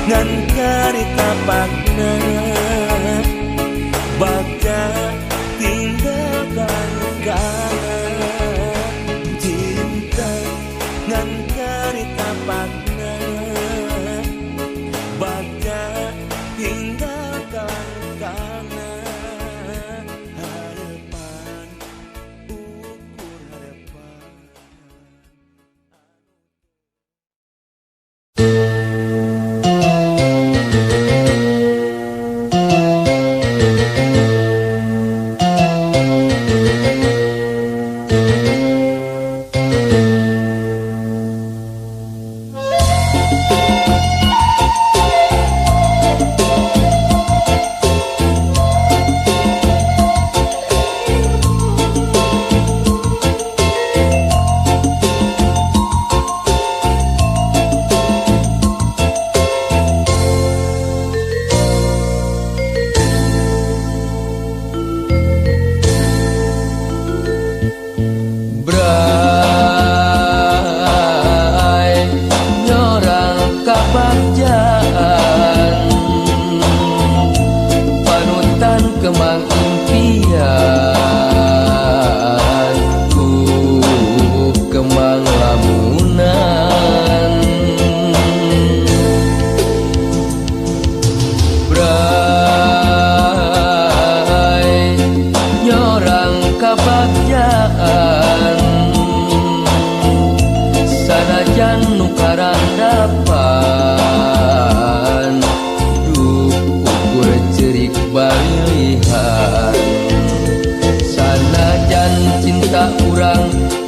ngan carita pakna bagja tinggalkan kana cinta ngan carita pakna bagja tinggalkan kana harapan ukur harapan.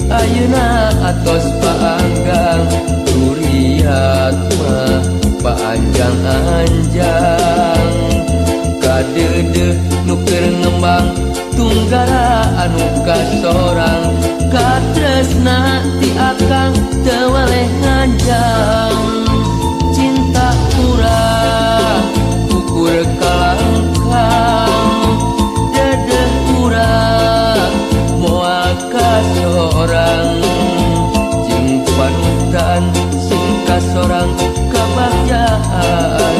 Ayeuna atos paanggang turiat mah paanjang-anjang kadeudeuh nu keur ngembang tunggara anu kasorang katresna ti akang teu waleh nganjang cinta urang ukur kalangkang dedeh urang moal kasorang jeung panutan sing kasorang kabagjaan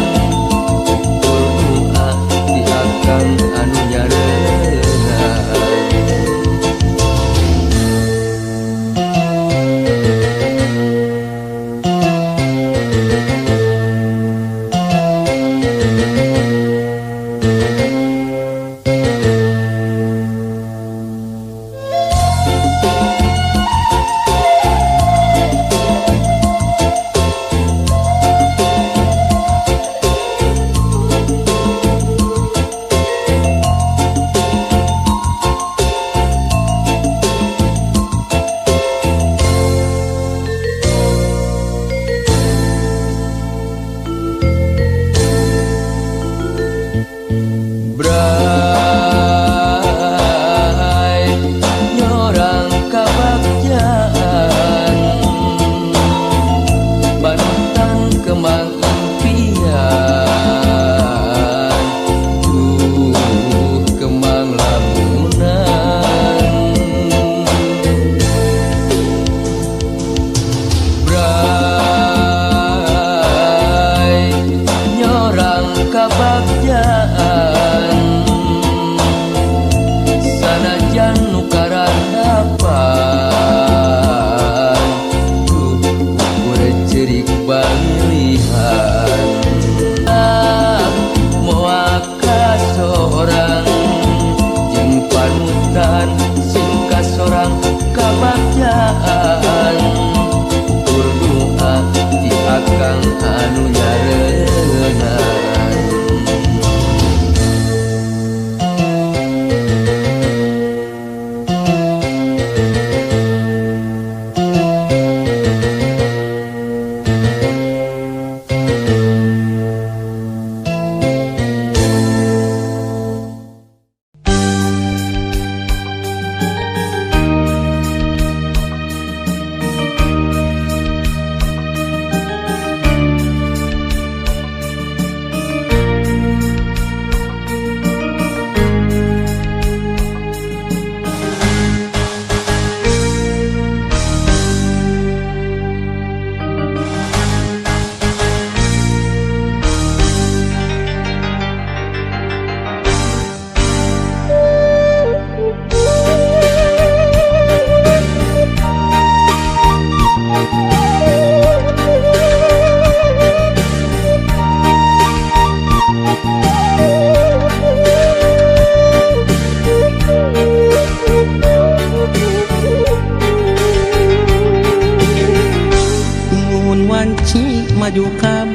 ukur doa ti akang anu nyarengan.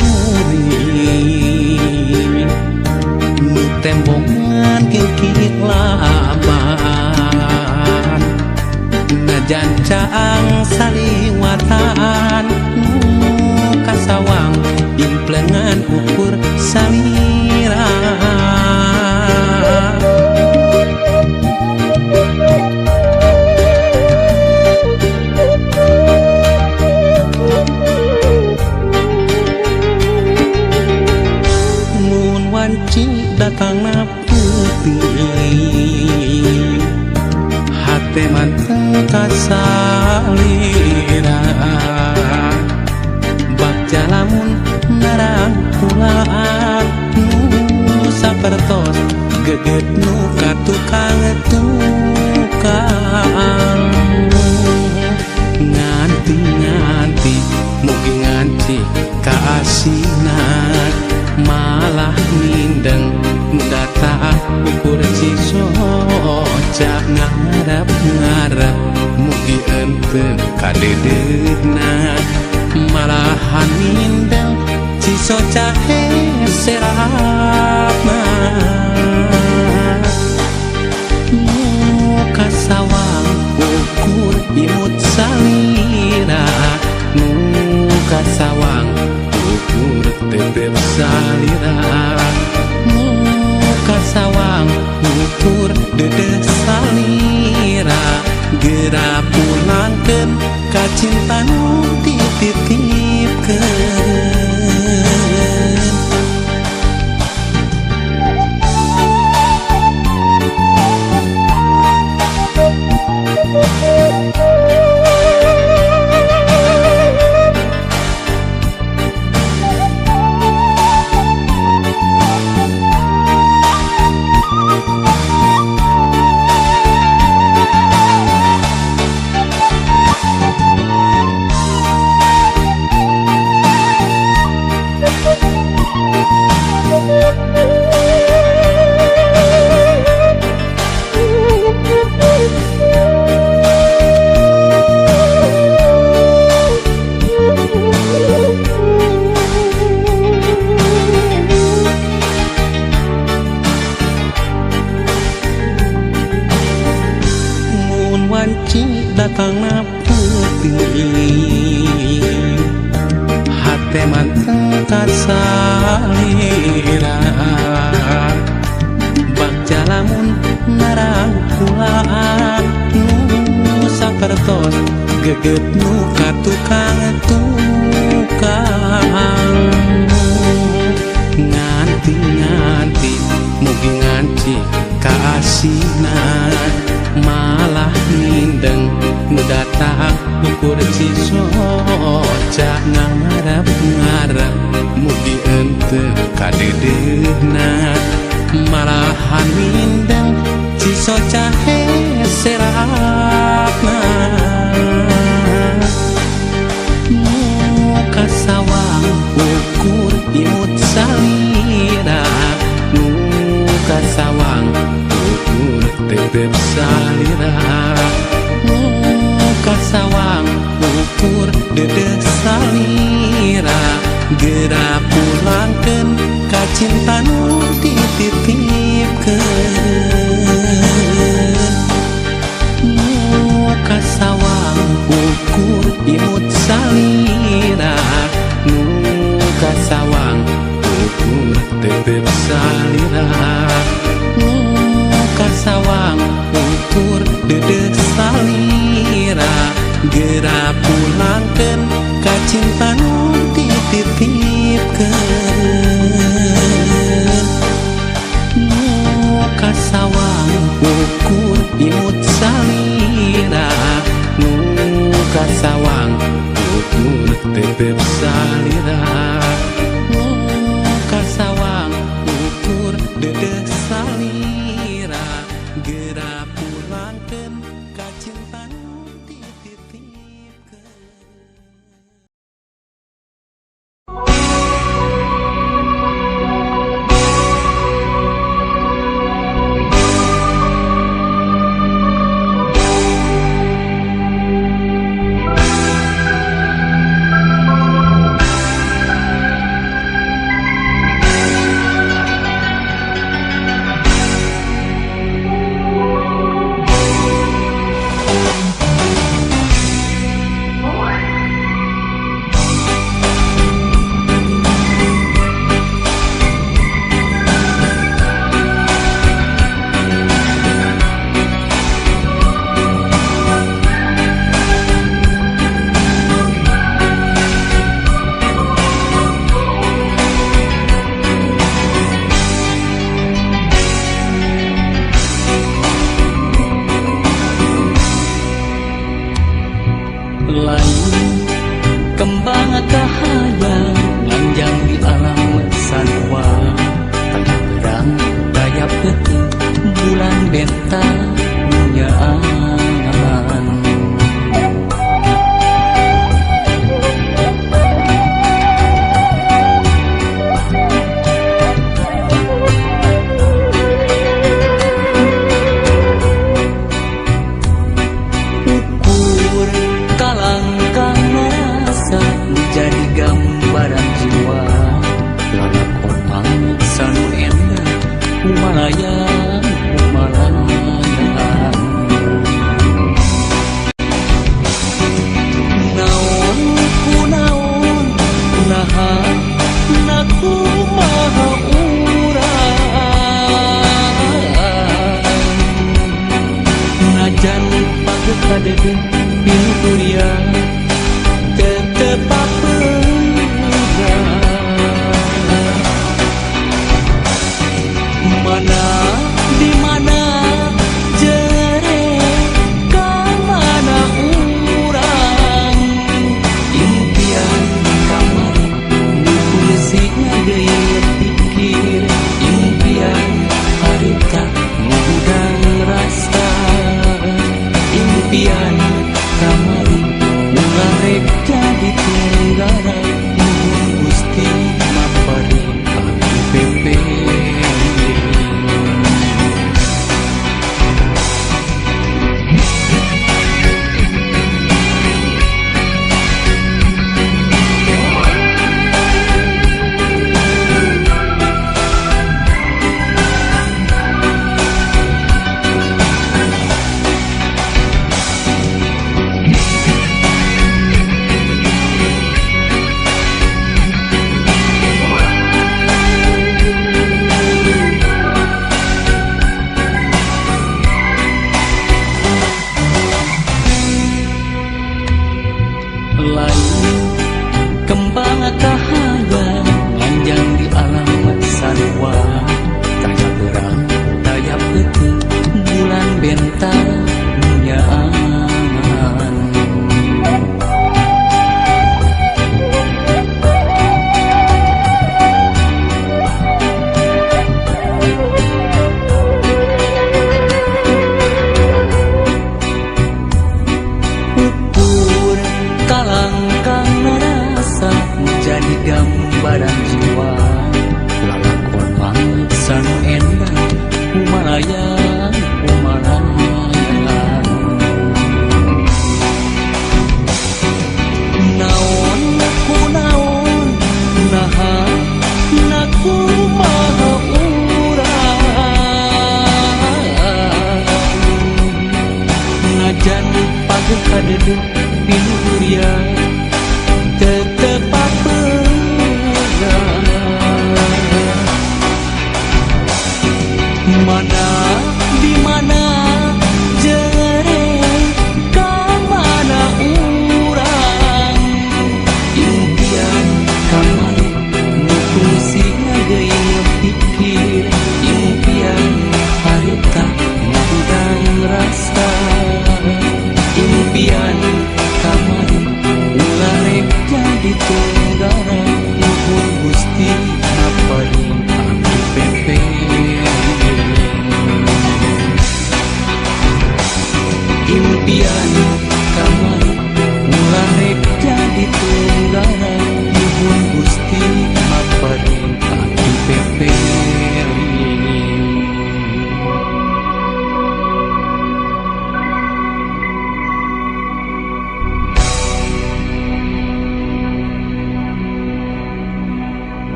kuring nu tembongan kingkit laban najan caang saliwatan nu kasawang implengan ukur salira. Mun wanci datangna peuting hate mah teu kasalira bagja lamun narangkulan nu sapertos geget nu ka tukang tukang nganti-nganti mugi nganti kaasinan malah mindeng nu datang ukur cisoca ngarep-ngarep mugi ente kadedeuna malahan mindeng cisoca heserapna nu kasawang ukur imut salira nu kasawang ukur tetep salira nu kasawang ukur dedeh salira geura pulangkeun ka cinta nu dititipkeun. Wanci datangna peuting hate mah teu kasalira bagja lamun narangkulan nu sapertos geget nu ka tukang tukang nganti-nganti mugi nganti kaasinan malah mindeng nu datang ukur cisoca ngarep-ngarep mugi ente kadedeuna malahan mindeng cisoca heserapna nu kasawang ukur imut salira nu kasawang ukur tetep salira nu kasawang ukur dedeh salira geura pulangkeun ka cinta nu dititipkeun nu kasawang ukur imut salira nu kasawang ukur tetep salira nu kasawang ukur dedeh salira geura pulangkeun ka cinta nu dititipkeun nu kasawang ukur imut salira nu kasawang ukur tetep salira nu kasawang ukur dedeh salira geura pulangkeun ka cinta nu dititipkeun. na kumaha urang najan pageuh kadeudeung pinuturia tetep papeurang mana di mana jere ka mana urang impian kamari nu kungsi ngageuyeut pikir impian harita ngahudang rasa impian kamari ulah rek jadi tunggara nuhun Gusti maparin abdi pepe. Lain kembang kahayang nganjang di alam sarua taya berang taya peuting bulan bentang nyaman. Ukur kalangkang narasa jadi gambaran jiwa lalakon mangsa nu endah kumalayang kumalayang naon kunaon naha na kumaha urang najan pageuh kadeudeung pinuhuria tetep papeurang mana di mana jere ka mana urang impian kamari nu kungsi ngageuyeut pikir impian harita ngahudang rasa impian kamari ulah rek jadi tunggara nuhun Gusti maparin abdi pepe. Impian kamari ulah rek jadi tunggara nuhun Gusti maparin abdi pepe.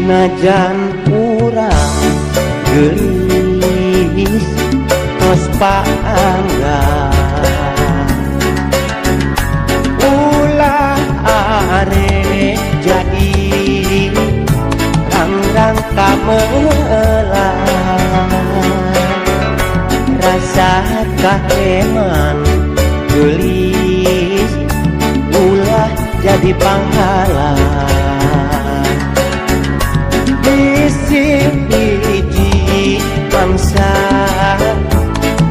Najan urang geulis tos paangga ulah are jadi rang-rang kamelang rasa kaheman geulis ulah jadi panghalang. Bisi hiji bangsa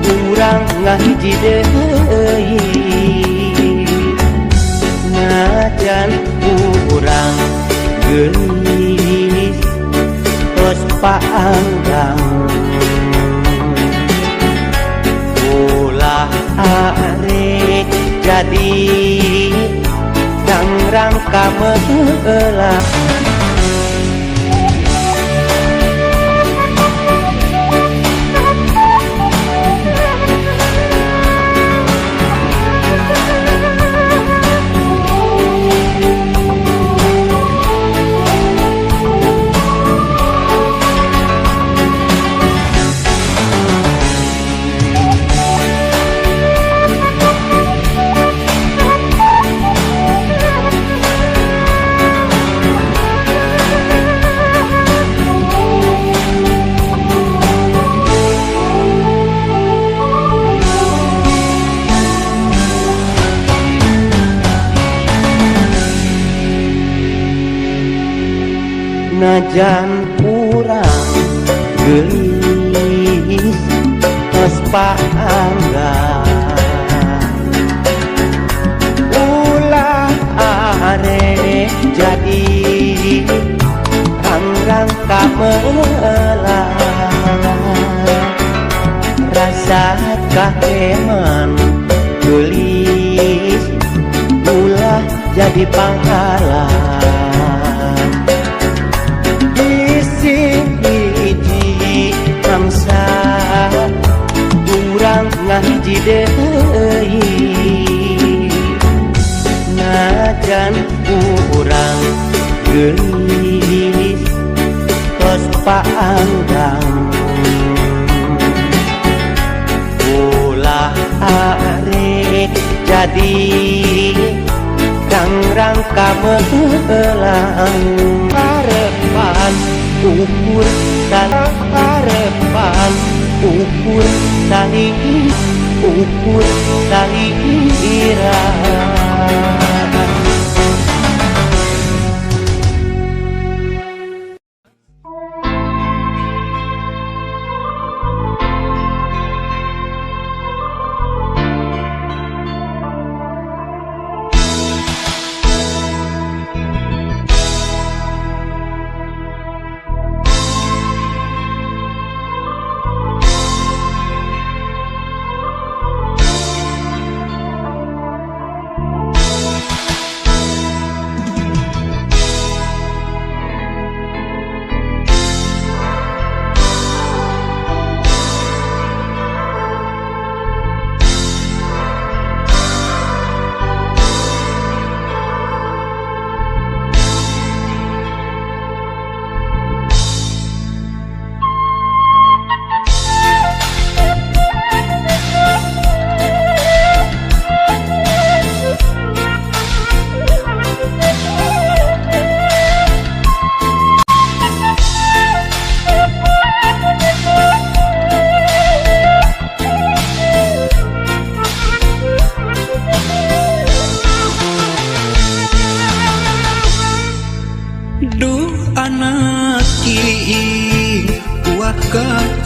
urang ngahiji deui. geulis tos paanggang ulah arek jadi dangrang kameula. Najan kurang geulis tos paanggang ulah arek jadi rangrang kameula rasa kaheman geulis ulah jadi panghalang. Hiji bangsa urang ngahiji deui najan urang geulis tos paanggang ulah arek jadi rangrang kamelang harepan ukur tanah harepan ukur tali ukur tali irah.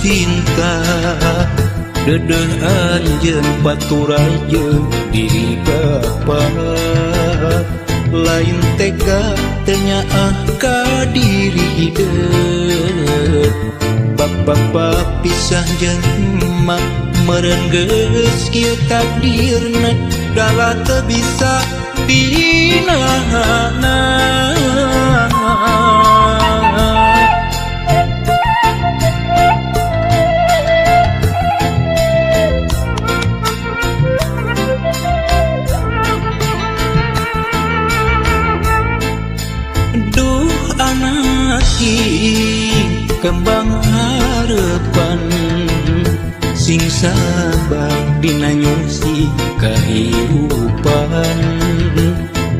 Cinta dedeh anjeun baturai jeung diri bapa lain tega teu nyaah ka diri hideut bab bapa pisah jeung emak meureun geus kieu takdirna dalah teu bisa dinahana. Kembang harapan sing sabar dina nyusi kahirupan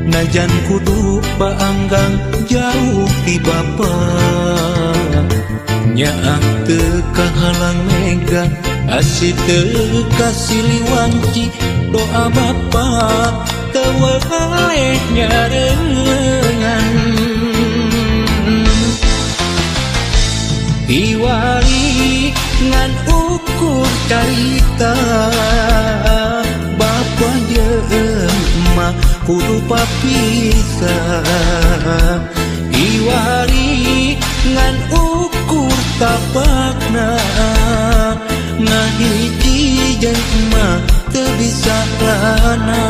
najan kudu baanggang jauh ti bapa nyaah teu kahalang mega asih teu kasiliwanci doa bapa teu weleh nyarengan. Diwali ngan ukur carita bapa jeung emak kudu papisah. Iwari ngan ukur tapakna ngahiji jeung emak teu bisa lana.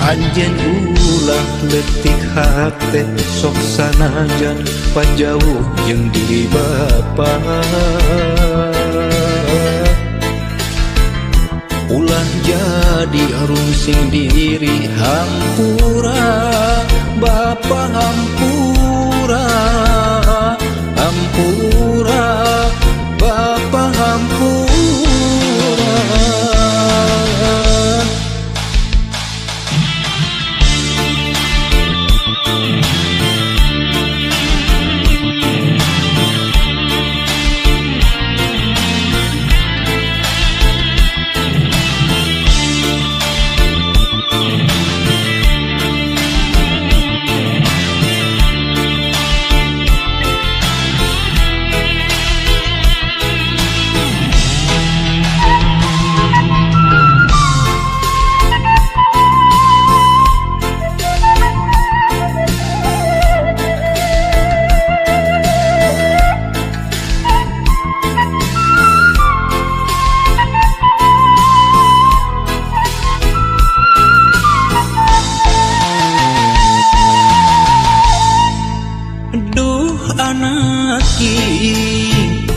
Anjeun ulah leutik hate sok sanajan pajauh jeung diri bapa. Ulah jadi rungsing diri hampura bapa hampura hampura bapa hampura.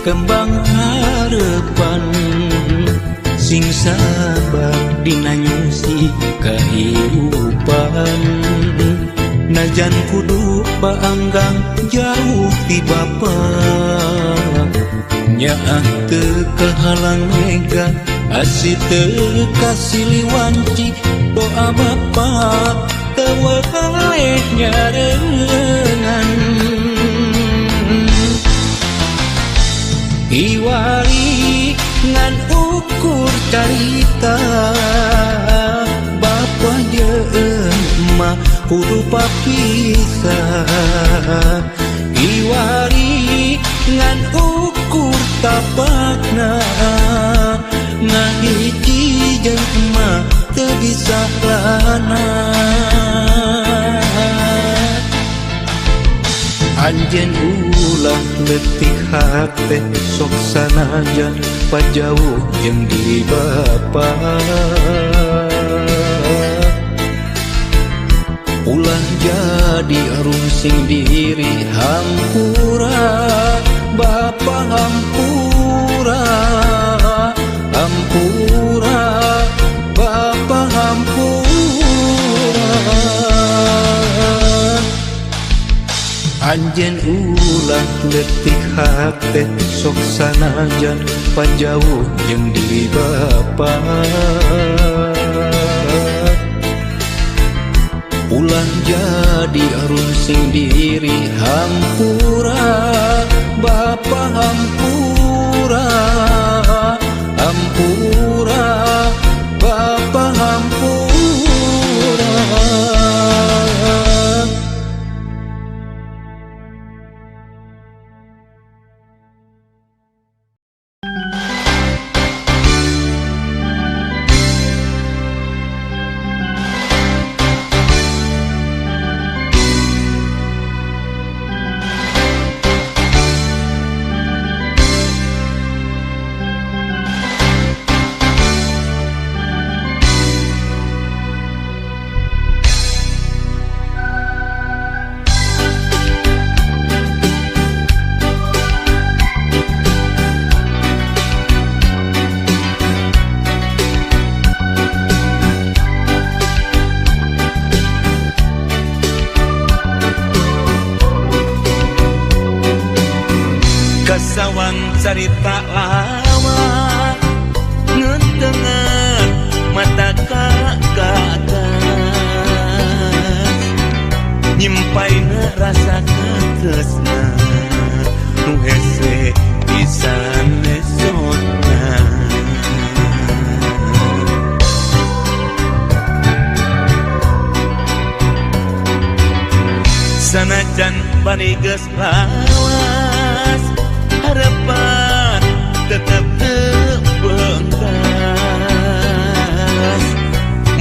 Kembang harapan sing sabar dina nyusi kahirupan najan kudu baanggang jauh ti bapa nyaah teu kahalang mega asih teu kasiliwanci doa bapa teu weleh nyarengan. Iwari ngan ukur carita bapa jeung emak kudu papisah. Iwari ngan ukur tapakna ngahiji jeung emak teu bisa lana. Anjeun ulah leutik hate sok sanajan pajauh jeung diri bapa. Ulah jadi rungsing diri hampura bapa hampura hampura bapa hampura. Anjeun ulah leutik hate sok sanajan pajauh jeung diri bapa. Ulah jadi rungsing diri hampura bapa hampura hampura bapa hampura. Kasawang carita lawak ngetengan mata ka atas nyimpaina rasa katresna nu hese pisan lesotna. Sanajan bari geus lawas harapan tetap terbengkas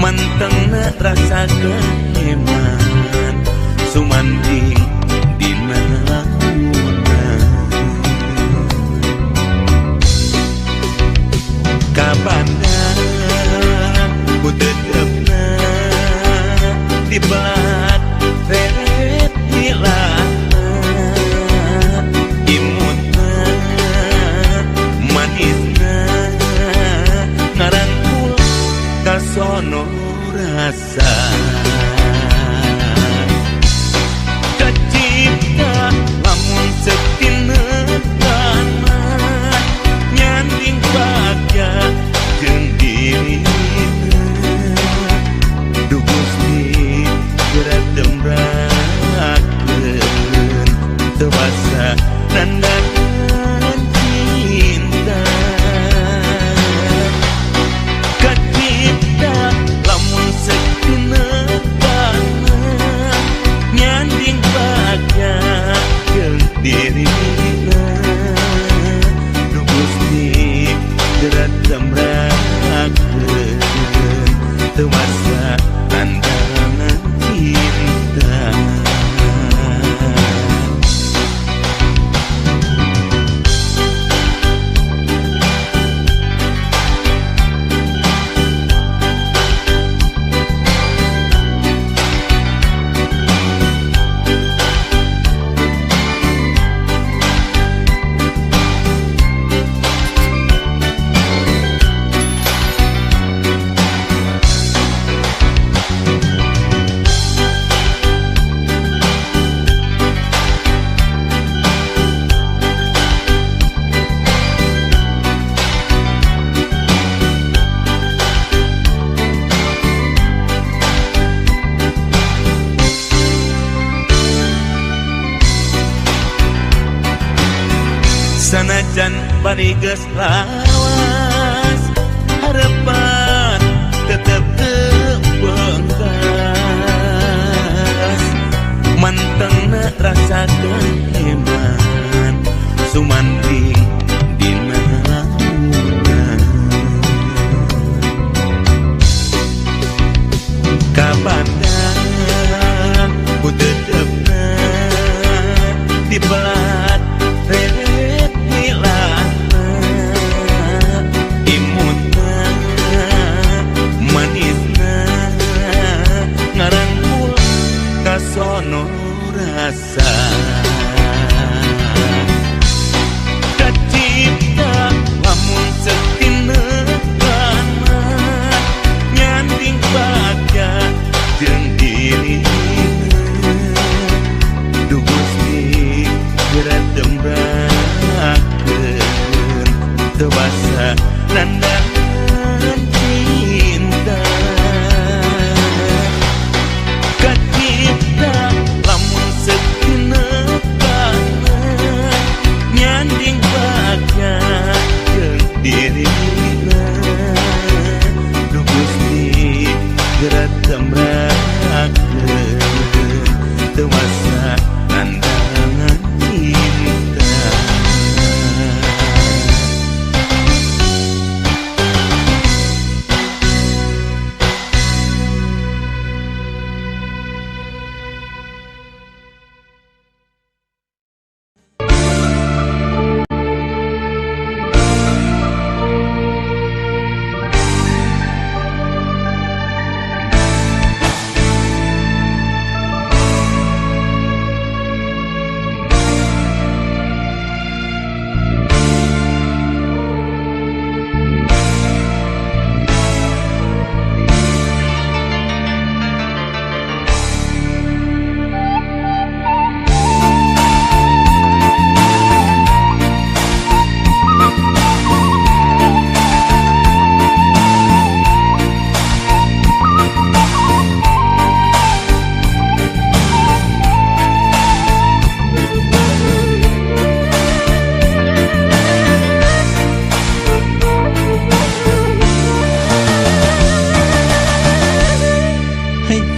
mantengna rasa rasa keheman sumanding dina launa kabanda ku tetepna dibelat reret hilangna imutna manisna ngarangkul kasono rasa kacipta lamun setineutan mah nyanding bagja jeung dirina duh Gusti geura tembrakeun teu basa nandangan cinta kacipta lamun setineutan mah nyanding bagja jeung dirina duh Gusti geura tembrakeun teu basa nandangan cinta. Sanajan bari geus lawas harapan tetep teu bengkas mantengna rasa keheman sumanding dina launa kabanda ku tetepna dibelat reret hilangna imutna manisna ngarangkul kasono rasa kacipta lamun setineutan mah nyanding bagja jeung dirina duh Gusti geura tembrakeun teu basa nandangan cinta kacipta lamun setineutan mah nyanding bagja jeung dirina duh Gusti geura tembrakeun teu basa nandangan cinta.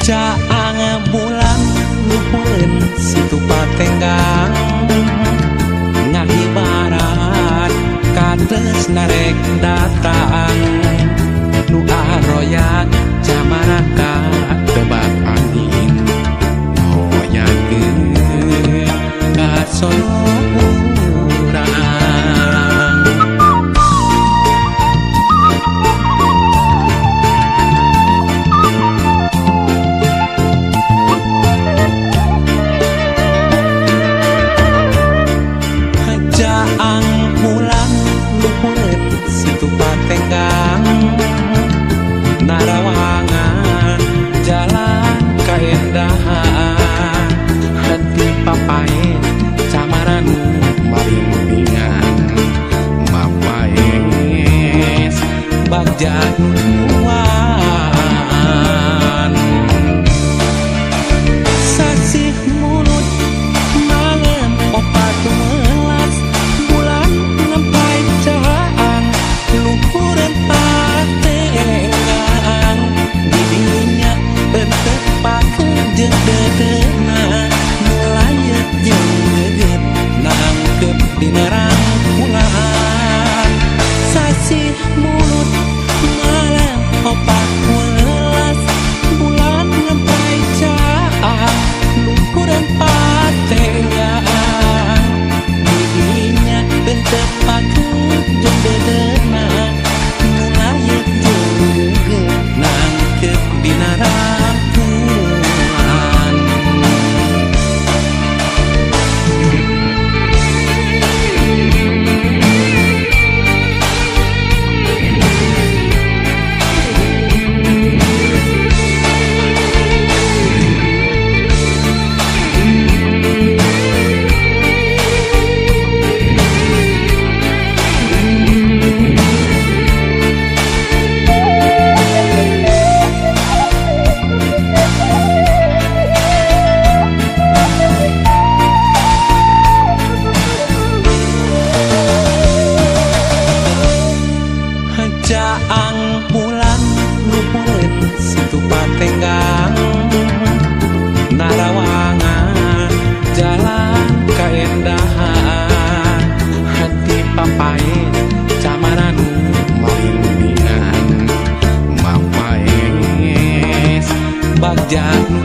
Caang bulan luhureun situ patenggang ngahibaran katresna rek datang nu aroyan camaraka teu. Ngaduan sasih mulut malam opat welas bulan ngempai caang luhureun patenggang didinya henteu pakeun jeung dedeuna mulayet jeung geget nangkep dina rangkulan sasih mulut malam opat welas bulan ngempai caang luhureun patenggang didinya henteu pakeun jeung dedeuna mulayet jeung geget nangkep dina rangkulan. Caang bulan luhureun situ patenggang narawangan jalan kaendahan hati papae camaran malindingan mapaes bagja nu